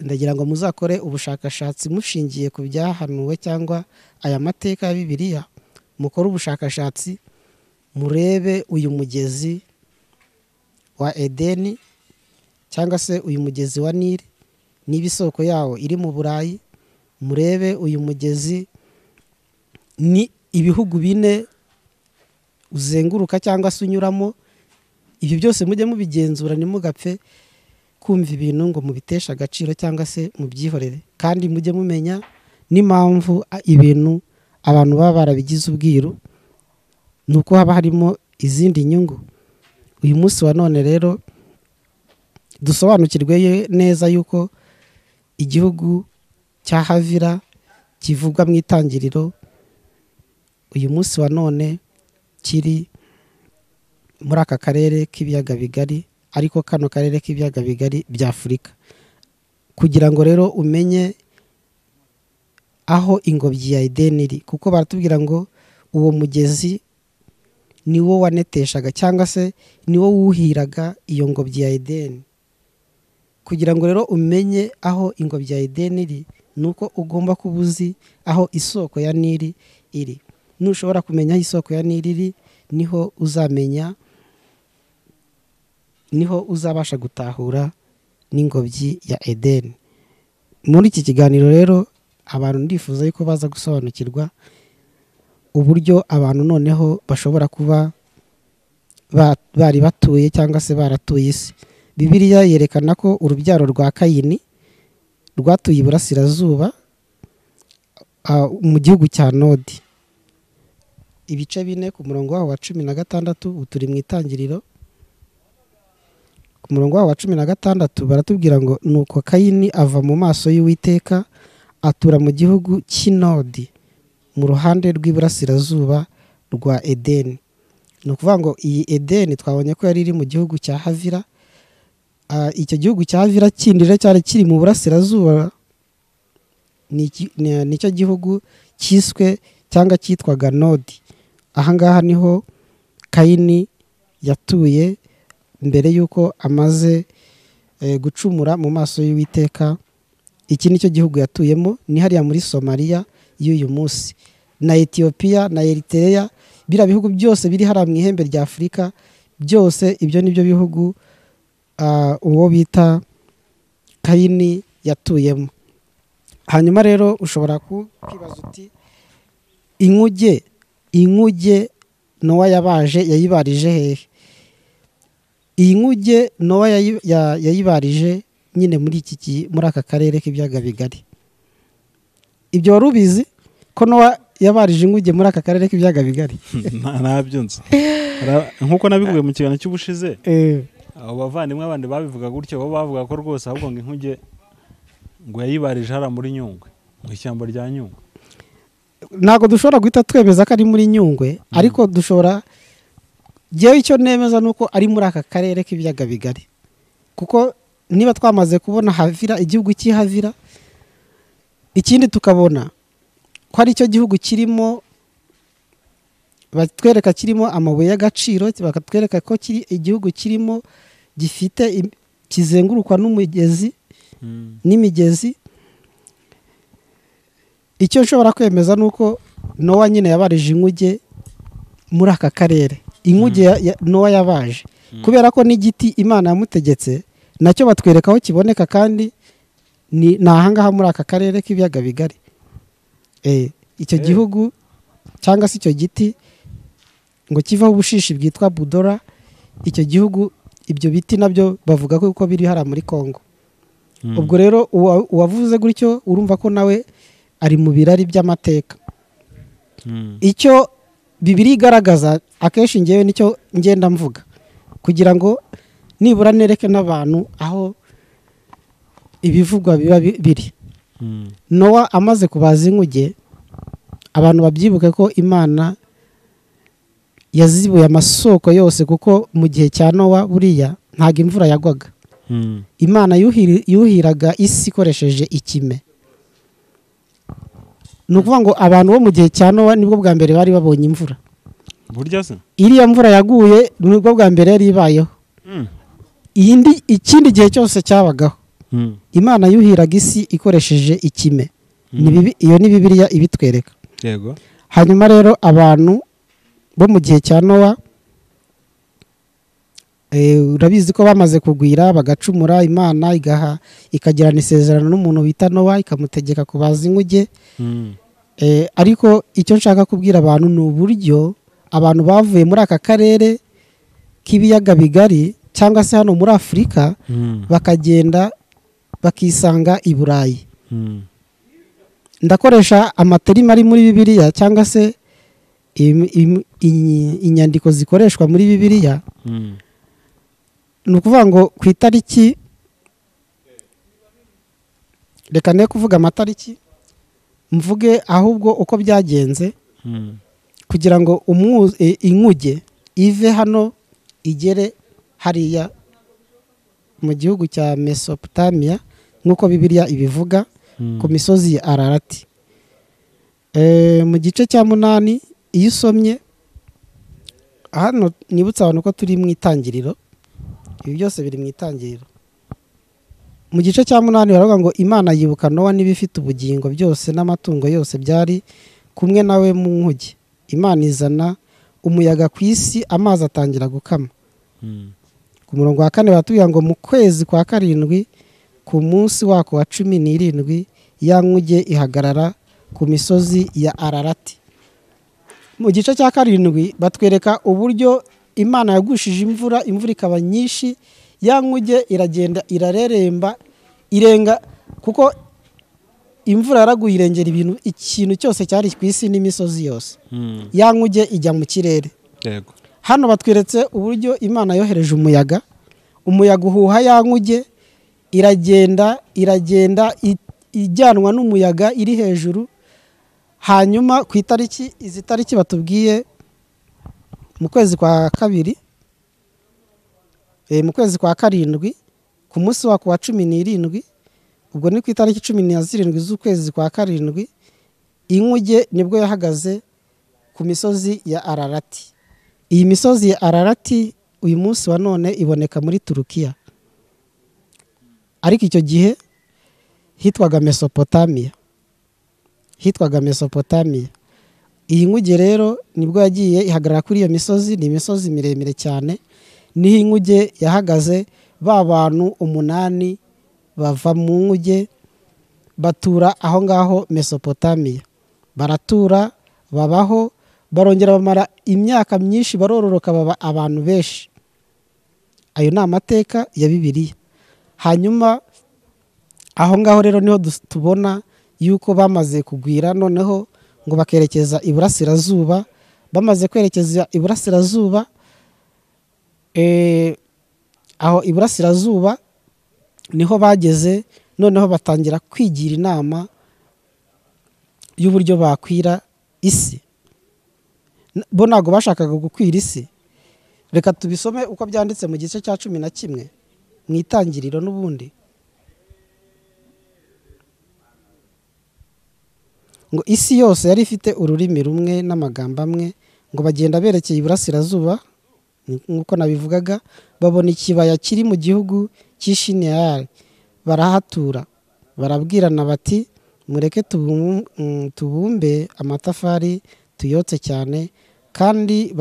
ndagira ngo muzakore ubushakashatsi mushingiye ku byahanuwe cyangwa aya mateka ya Bibiliya. Mukore ubushakashatsi murebe uyu mugezi wa Edeni cyangwa se uyu mugezi wa Nili niba isoko yawo iri mu Burayi. Murebe uyu mugezi ni ibihugu bine uzenguruka cyangwa se unyuramo. Ibyo byose mujye mubigenzura, ntimugapfe kumva ibintu ngo mubiteshe agaciro cyangwa se mubyihorere. Kandi mujye mumenya n'impamvu ibintu abantu baba barabigize ubwiru, nuko haba harimo izindi nyungu. Uyu munsi wa none rero dusobanukirwe neza yuko igihugu cya Havila kivugwa mu itangiriro uyu munsi wa none kiri muri aka karere k'ibiyaga bigari, ariko kano karere k'ibiyaga bigari bya Afurika. Kugira ngo rero umenye aho ingobyi ya Edeni iri, kuko baratubwira ngo uwo mugezi niwo waneteshaga cyangwa se niwo wuhiraga iyo ngobyi ya Edeni. Kugira ngo rero umenye aho ingobyi ya Edeni iri, nuko ugomba kuba uzi aho isoko ya Nili iri. Nushobora kumenya aho isoko ya Nili iri, niho uzamenya, niho uzabasha gutahura n'ingobyi ya Edeni. Muri iki kiganiro rero abantu ndifuza yuko baza gusobanukirwa uburyo abantu noneho bashobora kuba bari batuye cyangwa se baratuye isi. Bibiliya yerekana ko urubyaro rwa Kayini rwatuye iburasirazuba mu gihugu cya Nodi. Ibice 4 ku murongo waho wa 16, turi mu itangiriro. Ku murongo waho wa 16 baratubwira ngo nuko Kayini ava mu maso y'Uwiteka atura mu gihugu cy'Inodi mu ruhande rw'iburasirazuba rwa Edeni. Ni ukuvuga ngo iyi Edeni twabonye ko yari iri mu gihugu cya Havila. Icyo gihugu cya Havila kindi rero cyari kiri mu burasirazuba, nicyo gihugu cyiswe cyangwa cyitwaga Nodi. Ahangaha niho Kayini yatuye mbere yuko amaze gucumura mu maso y'Uwiteka, Iki nicyo gihugu yatuyemo, ni hariya muri Somalia y'uyu munsi, na Ethiopia na Eritrea, biriya bihugu byose biri hariya mu ihembe rya Afurika byose, ibyo nibyo bihugu uwo bita Kayini yatuyemo. Hanyuma rero ushobora kwibaza uti inkuge Nowa yabaje yayibarije hehe? Iyi nkuge Nowa yayibarije nyine muri muri aka karere k'ibiyaga bigari. Ibyo wari ubizi ko Nowa yabarije inkuge muri aka karere k'ibiyaga bigari? Ntabyo nzi. Nkuko nabikuye mu kiganiro cy'ubushize, abo bavandimwe abandi babivuga gutyo, bo bavuga ko rwose ahubwo ngo inkuge ngo yayibarije hara muri Nyungwe, mu ishyamba rya Nyungwe. Ntabwo dushobora guhita twemeza ko ari muri Nyungwe, ariko dushobora, jewe icyo nemeza nuko ari muri aka karere k'ibiyaga bigari, kuko niba twamaze kubona Havira, igihugu cy'Havira, ikindi tukabona ko ari cyo gihugu kirimo, batwereka kirimo amabuye y'agaciro, bakatwereka ko kiri igihugu kirimo gifite kizengurukwa n'umugezi n'imigezi. Icyo nshobora kwemeza nuko Nowa nyine yabarije inkuge muri aka karere. Inkuge Nowa yabaje kubera ko n'igiti Imana yamutegetse nacyo batwereka aho kiboneka, kandi ni ahangaha muri aka karere k'ibiyaga bigari. Icyo gihugu cyangwa se icyo giti ngo kivaho ubushishi bwitwa Budora, icyo gihugu ibyo biti nabyo bavuga ko uko biri hara muri Kongo. Ubwo rero uwavuze gutyo urumva ko nawe ari mu birari by'amateka. Icyo Bibiliya igaragaza akenshi ngewe nicyo ngenda mvuga, kugira ngo nibura nereke n'abantu aho ibivugwa biba biri. Nowa amaze kubaza inkuge, abantu babyibuke ko Imana yazibuye amasoko yose, kuko mu gihe cya Nowa buriya ntago imvura yagwaga. Imana yuhiraga isi ikoresheje ikime. Ni ukuvuga ngo abantu bo mu gihe cya Nowa nibwo bwa mbere bari babonye imvura. Burya se? Iriya mvura yaguye nibwo bwa mbere yari ibayeho. Ikindi gihe cyose cyabagaho, Imana yuhiraga isi ikoresheje ikime. Iyo ni Bibiliya ibitwereka. Yego. Hanyuma rero abantu bo mu gihe cya Nowa, urabizi ko bamaze kugwira bagacumura, Imana igaha ikagirana isezerano n'umuntu bita Nowa, ikamutegeka kubaza inkuge. Ariko icyo nshaka kubwira abantu ni uburyo abantu bavuye muri aka karere k'ibiyaga bigari cyangwa se hano muri Afurika, bakagenda bakisanga i Burayi. Ndakoresha amaterima ari muri Bibiliya cyangwa se inyandiko zikoreshwa muri Bibiliya. Ni ukuvuga ngo ku itariki, reka ne kuvuga amatariki, mvuge ahubwo uko byagenze, kugira ngo inkuge ive hano igere hariya mu gihugu cya Mesopotamia, nk'uko Bibiliya ibivuga, ku misozi ya Ararati. Mu gice cya 8 iyo usomye hano, nibutsa abantu ko turi mu itangiriro, ibi byose biri mu itangiriro. Mu gice cya 8 baravuga ngo Imana yibuka Nowa n'ibifite ubugingo byose n'amatungo yose byari kumwe nawe mu nkuge. Imana izana umuyaga ku isi, amazi atangira gukama. Ku murongo wa 4 baratubwira ngo mu kwezi kwa 7 ku munsi wako wa 17 ya nkuge ihagarara ku misozi ya Ararati. Mu gice cya 7 batwereka uburyo Imana yagushije imvura, imvura ikaba nyinshi, ya nkuge iragenda irareremba irenga, kuko imvura yaraguye irengera ibintu, ikintu cyose cyari ku isi n'imisozi yose. Ya nkuge ijya mu kirere. Yego. Hano batweretse uburyo Imana yohereje umuyaga, umuyaga uhuha ya nkuge iragenda iragenda ijyanwa n'umuyaga iri hejuru. Hanyuma ku itariki, izi tariki batubwiye mu kwezi kwa 2, mu kwezi kwa 7 ku munsi wa 17, ubwo ni ku itariki 17 z'ukwezi kwa 7, inkuge nibwo yahagaze ku misozi ya Ararati. Iyi misozi ya Ararati uyu munsi wa none iboneka muri Turukiya, ariko icyo gihe Hitwaga Mesopotamiya. Hitwaga Mesopotamiya. Iyi nkuge rero nibwo yagiye ihagarara kuri iyo misozi, ni imisozi miremire cyane, niho inkuge yahagaze, ba bantu 8 bava mu nkuge batura aho ngaho Mesopotamiya. Baratura, babaho, barongera bamara imyaka myinshi, barororoka baba abantu benshi. Ayo ni amateka ya Bibiliya. Hanyuma aho ngaho rero niho tubona yuko bamaze kugwira, noneho ngo bakerekeza iburasirazuba. Bamaze kwerekeza iburasirazuba, aho iburasirazuba niho bageze, noneho batangira kwigira inama y'uburyo bakwira isi. Bo ntago bashakaga gukwira isi. Reka tubisome uko byanditse mu gice cya 11 mu itangiriro n'ubundi. Ngo isi yose yari ifite ururimi rumwe n'amagambo amwe, ngo bagenda berekeye iburasirazuba nk'uko nabivugaga, babona ikibaya kiri mu gihugu cy'Ishineyari, barahatura. Barabwirana bati mureke tubumbe amatafari tuyotse cyane. Kandi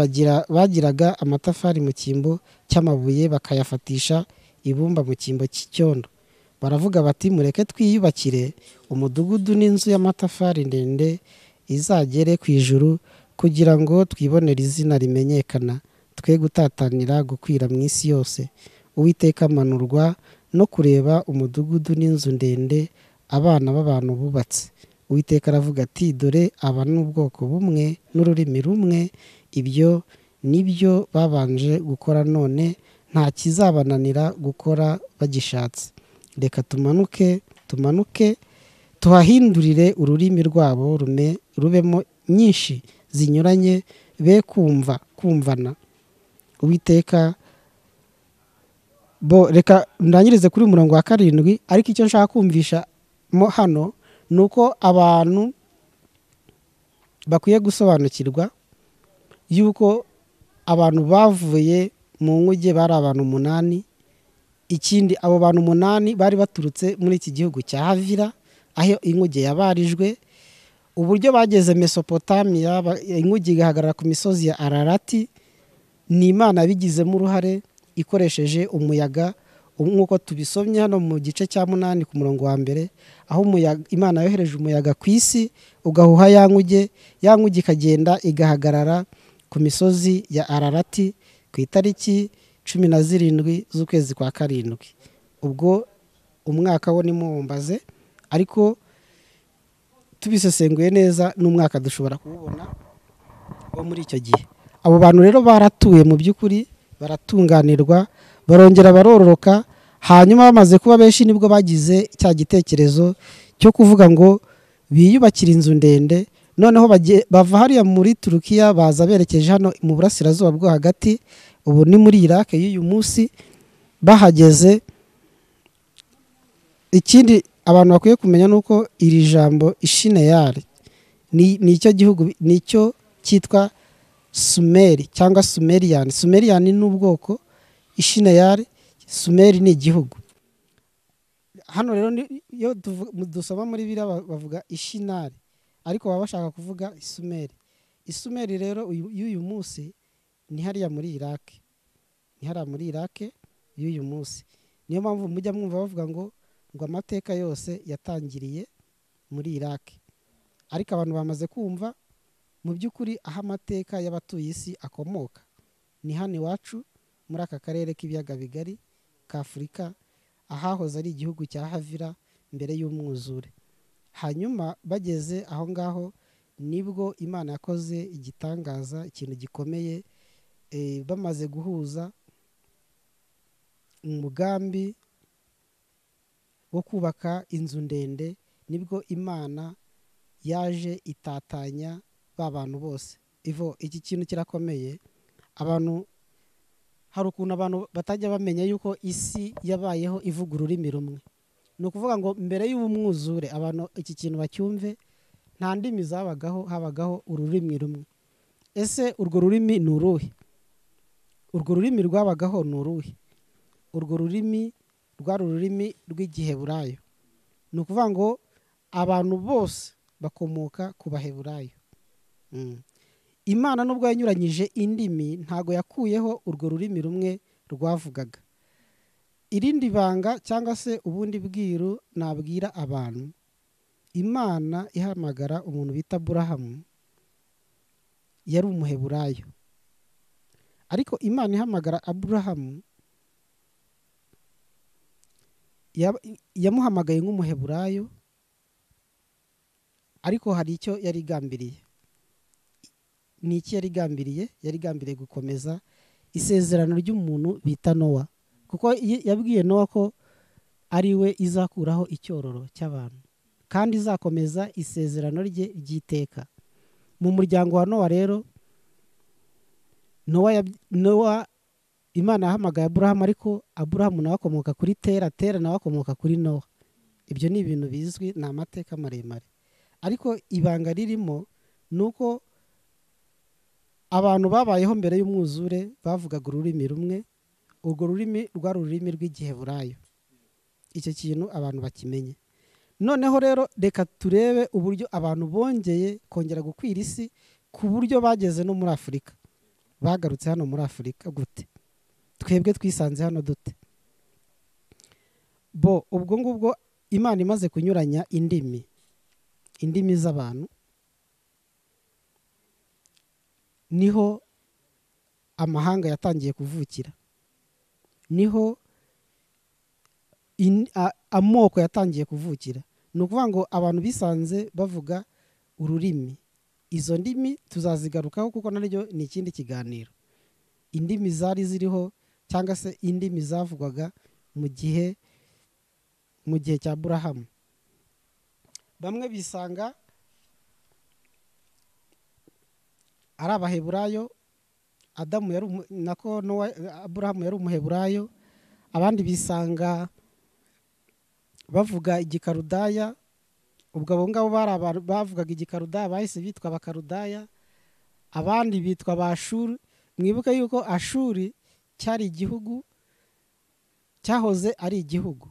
bagiraga amatafari mu cyimbo cy'amabuye, bakayafatisha ibumba mu cyimbo cy'icyondo. Baravuga bati mureke twiyubakire umudugudu n'inzu y'amatafari ndende izagere ku ijuru, kugira ngo twibonere izina rimenyekana, twe gutatanira gukwira mu isi yose. Uwiteka amanurwa no kureba umudugudu n'inzu ndende abana b'abantu bubatse. Uwiteka aravuga ati dore aba n'ubwoko bumwe n'ururimi rumwe, ibyo nibyo babanje gukora none nta kizabananira gukora bagishatse. Reka tumanuke tuhahindurire ururimi rwabo rubemo nyinshi zinyuranye, be kumvana. Uwiteka bo, reka ndangirize kuri umurongo wa 7, ariko icyo nshaka kumvisha mo hano nuko abantu bakwiye gusobanukirwa yuko abantu bavuye mu nkuge bari abantu 8. Ikindi abo bantu 8 bari baturutse muri iki gihugu cya Havira, aho inkuge yabarijwe. Uburyo bageze Mesopotamiya, inkuge igahagarara ku misozi ya Ararati, ni Imana bigizemo uruhare ikoresheje umuyaga, nk'uko tubisomye hano mu gice cya 8 ku murongo wa 1, aho Imana yohereje umuyaga ku isi ugahuha ya nkuge, ya nkuge ikagenda igahagarara ku misozi ya Ararati ku itariki 17 z'ukwezi kwa 7. Ubwo umwaka wo nimumbaze, ariko tubisesenguye neza n'umwaka dushobora kuwubona wo muri icyo gihe. Abo bantu rero baratuye mu by'ukuri, baratunganirwa, barongera barororoka. Hanyuma bamaze kuba benshi nibwo bagize cya gitekerezo cyo kuvuga ngo biyubakira inzu ndende. Noneho bava hariya muri Turukiya baza berekeje hano mu burasirazuba bwo hagati, ubu ni muri Iraq y'uyu munsi. Bahageze, ikindi abantu bakwiye kumenya nuko iri jambo Ishineyari ni icyo gihugu, nicyo cyitwa Sumeri cyangwa Sumerian. Sumerian ni ubwoko, Ishineyari, Sumeri ni igihugu. Hano rero iyo dusoma muri Bibiliya bavuga Ishinari, ariko baba bashaka kuvuga Isumeri. Isumeri rero y'uyu munsi ni hariya muri Iraq. Ni hariya muri Iraq y'uyu munsi. Niyo mpamvu mujya mwumva bavuga ngo amateka yose yatangiriye muri Iraq. Ariko abantu bamaze kumva mu by'ukuri aho amateka y'abatuye isi akomoka ni hano iwacu muri aka karere k'ibiyaga bigari ka Afurika, ahahoze ari igihugu cya Havira mbere y'umwuzure. Hanyuma bageze aho ngaho nibwo Imana yakoze igitangaza, ikintu gikomeye. Bamaze guhuza umugambi wo kubaka inzu ndende, nibwo Imana yaje itatanya ba bantu bose. Ivo iki kintu kirakomeye. Abantu hari ukuntu abantu batajya bamenya yuko isi yabayeho ivuga ururimi rumwe. Ni ukuvuga ngo mbere y'umwuzure abantu iki kintu bacyumve, nta ndimi zabagaho, habagaho ururimi rumwe. Ese urwo rurimi ni uruhe? Urwo rurimi rwabagaho ni uruhe? Urwo rurimi rwari ururimi rw'Igiheburayo. Ni ukuvuga ngo abantu bose bakomoka ku Baheburayo. Imana nubwo yanyuranyije indimi ntago yakuyeho urwo rurimi rumwe rwavugaga. Irindi banga cyangwa se ubundi bwiru nabwira abantu, Imana ihamagara umuntu bita Aburahamu yari umuheburayo, ariko Imana ihamagara Aburahamu yamuhamagaye nk'umuheburayo, ariko hari icyo yari igambiriye. Ni iki yari igambiriye? Yari igambiriye gukomeza isezerano ry'umuntu bita Nowa, kuko yabwiye Nowa ko ari we izakuraho icyororo cy'abantu kandi izakomeza isezerano rye ry'iteka. Mu muryango wa Nowa rero, Nowa Imana yahamagaye Aburahamu, ariko Aburahamu nawe akomoka kuri Tera, Tera nawe akomoka kuri Nowa. Ibyo ni ibintu bizwi, ni amateka maremare, ariko ibanga ririmo ni uko abantu babayeho mbere y'umwuzure bavugaga ururimi rumwe, urwo rurimi rwari ururimi rw'igiheburayo. Icyo kintu abantu bakimenye. Noneho rero reka turebe uburyo abantu bongeye kongera gukwira isi ku buryo bageze no muri Afurika. Bagarutse hano muri Afurika gute? Twebwe twisanze hano dute? Bo ubwo ngubwo Imana imaze kunyuranya indimi, indimi z'abantu, niho amahanga yatangiye kuvukira, niho amoko yatangiye kuvukira. Ni ukuvuga ngo abantu bisanze bavuga ururimi. Izo ndimi tuzazigarukaho kuko naryo ni ikindi kiganiro. Indimi zari ziriho cyangwa se indimi zavugwaga mu gihe cya Aburahamu. Bamwe bisanga ari abaheburayo, Adamu yari nako Nowa, Aburahamu yari umuheburayo, abandi bisanga bavuga igikarudaya. Ubwo abo ngabo bari abantu bavugaga igikarudaya bahise bitwa abakarudaya, abandi bitwa abashuri. Mwibuke yuko Ashuri cyari igihugu cyahoze ari igihugu.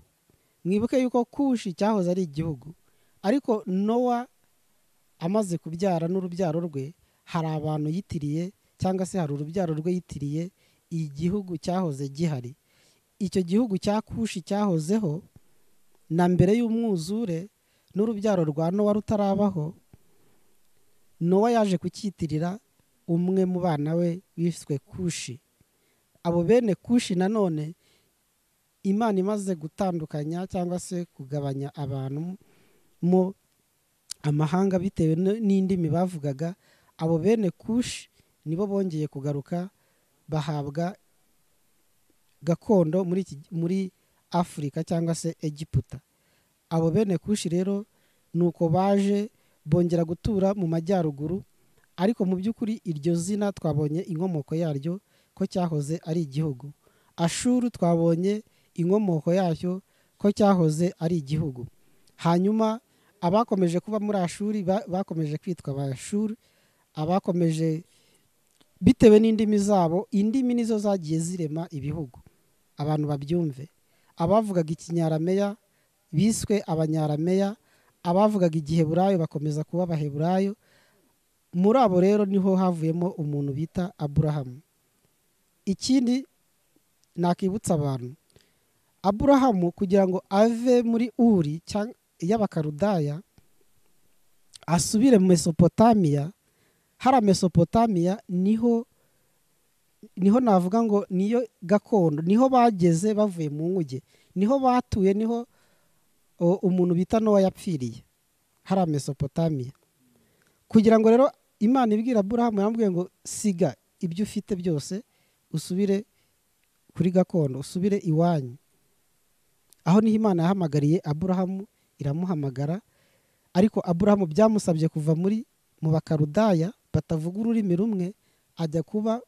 Mwibuke yuko Kushi cyahoze ari igihugu, ariko Nowa amaze kubyara n'urubyaro rwe, hari abantu yitiriye cyangwa se hari urubyaro rwe yitiriye igihugu cyahoze gihari. Icyo gihugu cya Kushi cyahozeho na mbere y'umwuzure n'urubyaro rwa Nowa rutarabaho. Nowa yaje kucyitirira umwe mu bana we wiswe Kushi. Abo bene Kushi nanone Imana imaze gutandukanya cyangwa se kugabanya abantu mu amahanga bitewe n'indimi bavugaga, abo bene Kushi nibo bongeye kugaruka bahabwa gakondo muri Afurika cyangwa se Egiputa. Abo bene Kushi rero nuko baje bongera gutura mu majyaruguru, ariko mu by'ukuri iryo zina twabonye inkomoko yaryo ko cyahoze ari igihugu. Ashuru twabonye inkomoko yacyo ko cyahoze ari igihugu. Hanyuma abakomeje kuba muri Ashuri bakomeje kwitwa Abashuri, abakomeje bitewe n'indimi zabo, indimi nizo zagiye zirema ibihugu. Abantu babyumve. Abavugaga ikinyarameya biswe abanyarameya, abavugaga igiheburayo bakomeza kuba abaheburayo. Muri abo rero niho havuyemo umuntu bita Aburahamu. Ikindi nakibutsa abantu, Aburahamu kugira ngo ave muri Uri y'abakarudaya asubire mu Mesopotamiya, hari Mesopotamiya niho navuga ngo niyo gakondo, niho bageze bavuye mu nkuge, niho batuye, niho umuntu bita Nowa yapfiriye, hari Mesopotamiya. Kugira ngo rero Imana ibwira Aburahamu, yamubwiye ngo siga ibyo ufite byose usubire kuri gakondo, usubire iwanyu. Aho niho Imana yahamagariye Aburahamu, iramuhamagara, ariko Aburahamu byamusabye kuva mu bakarudaya batavuga ururimi rumwe, ajya kuba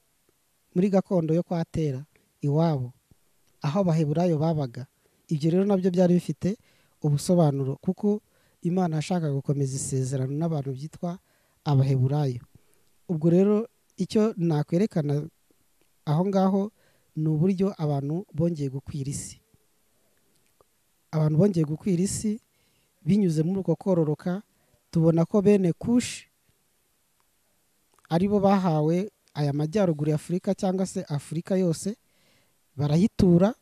muri gakondo yo kwa Tera iwabo, aho abaheburayo babaga. Ibyo rero nabyo byari bifite ubusobanuro, kuko Imana yashakaga gukomeza isezerano n'abantu byitwa abaheburayo. Ubwo rero icyo nakwerekana aho ngaho ni uburyo abantu bongeye gukwira isi. Abantu bongeye gukwira isi Binyuze muri uko kororoka tubona ko bene Kushi aribo bahawe aya majyaruguru ya Afurika cyangwa se Afurika yose barayitura.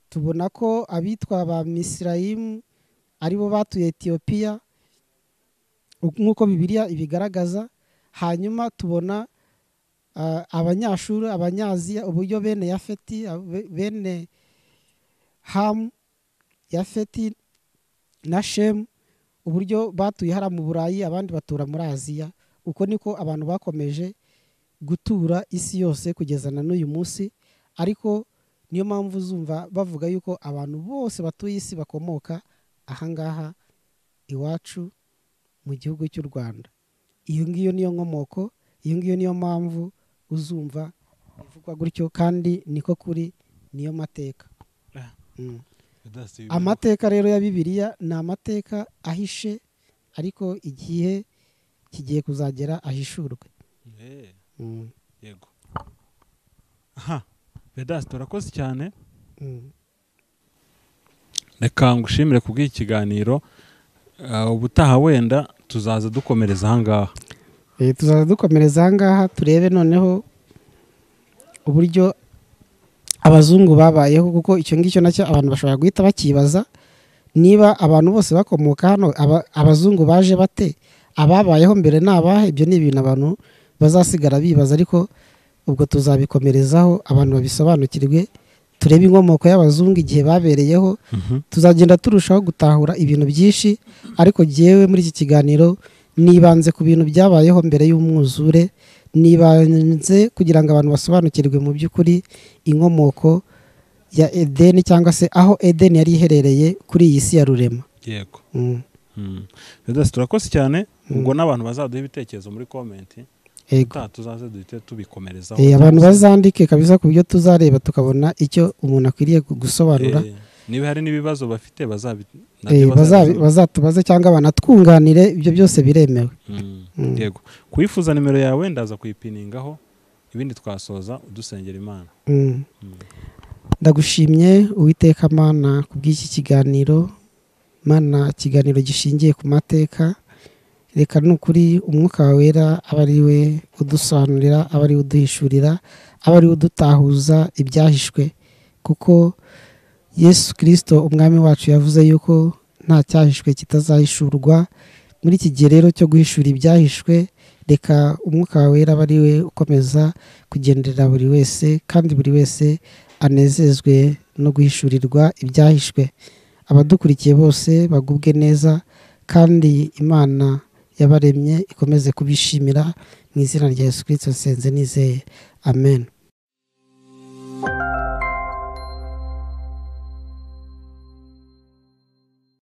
Tubona ko abitwa ba Misirayimu aribo batuye Etiyopiya nk'uko Bibiliya ibigaragaza. Hanyuma tubona Abanyashuru, Abanyaziya, uburyo bene Yafeti, bene Hamu, Yafeti na Shemu, uburyo batuye hara mu Burayi, abandi batura muri Aziya. Uko niko abantu bakomeje gutura isi yose kugeza na n'uyu munsi. Ariko niyo mpamvu uzumva bavuga yuko abantu bose batuye isi bakomoka ahangaha iwacu mu gihugu cy'u Rwanda. Iyo ngiyo niyo nkomoko, iyo ngiyo niyo mpamvu uzumva bivugwa gutyo, kandi niko kuri, niyo mateka. Amateka rero ya Bibiliya ni amateka ahishe, ariko igihe kigiye kuzagera ahishurwe. Yego. Aha, Vedaste turakoze cyane. Reka ngushimire kubw'iki kiganiro. Ubutaha wenda tuzaza dukomereza ahangaha. Tuzaza dukomereza ahangaha turebe noneho uburyo abazungu babayeho, kuko icyo ngicyo nacyo abantu bashobora guhita bakibaza, niba abantu bose bakomoka hano, abazungu baje bate, ababayeho mbere nabahe? Ibyo ni ibintu abantu bazasigara bibaza, ariko ubwo tuzabikomerezaho abantu babisobanukirwe, turebe inkomoko y'abazungu igihe babereyeho. Tuzagenda turushaho gutahura ibintu byinshi, ariko jyewe muri iki kiganiro nibanze ku bintu byabayeho mbere y'umwuzure, nibanze kugira ngo abantu basobanukirwe mu by'ukuri inkomoko ya Edeni, cyangwa se aho Edeni yari iherereye kuri iyi si ya Rurema. Yego. Vedaste turakoze cyane. Ubwo n'abantu bazaduha ibitekerezo muri comment, tuzaze duhite tubikomerezaho. Abantu bazandike kabisa ku byo tuzareba tukabona icyo umuntu akwiriye gusobanura. Niba hari n'ibibazo bafite bazatubaze cyangwa banatwunganire, ibyo byose biremewe. Yego. Kuyifuza nimero yawe ndaza kuyipiningaho, ibindi twasoza udusengera Imana. Ndagushimye Uwiteka Mana kubw'iki kiganiro, Mana, ikiganiro gishingiye ku mateka. Reka nukuri umwuka wera aba ari we udusobanurira, aba ari uduhishurira, aba ari udutahuza ibyahishwe, kuko Yesu Kristo umwami wacu yavuze yuko nta cyahishwe kitazahishurwa. Muri iki gihe rero cyo guhishura ibyahishwe, reka umwuka wera aba ari we ukomeza kugenderera buri wese, kandi buri wese anezezwe no guhishurirwa ibyahishwe. Abadukurikiye bose bagubwe neza, kandi Imana yabaremye ikomeze kubishimira. Mu izina rya Yesu Kristo nsenze nizeye, amen.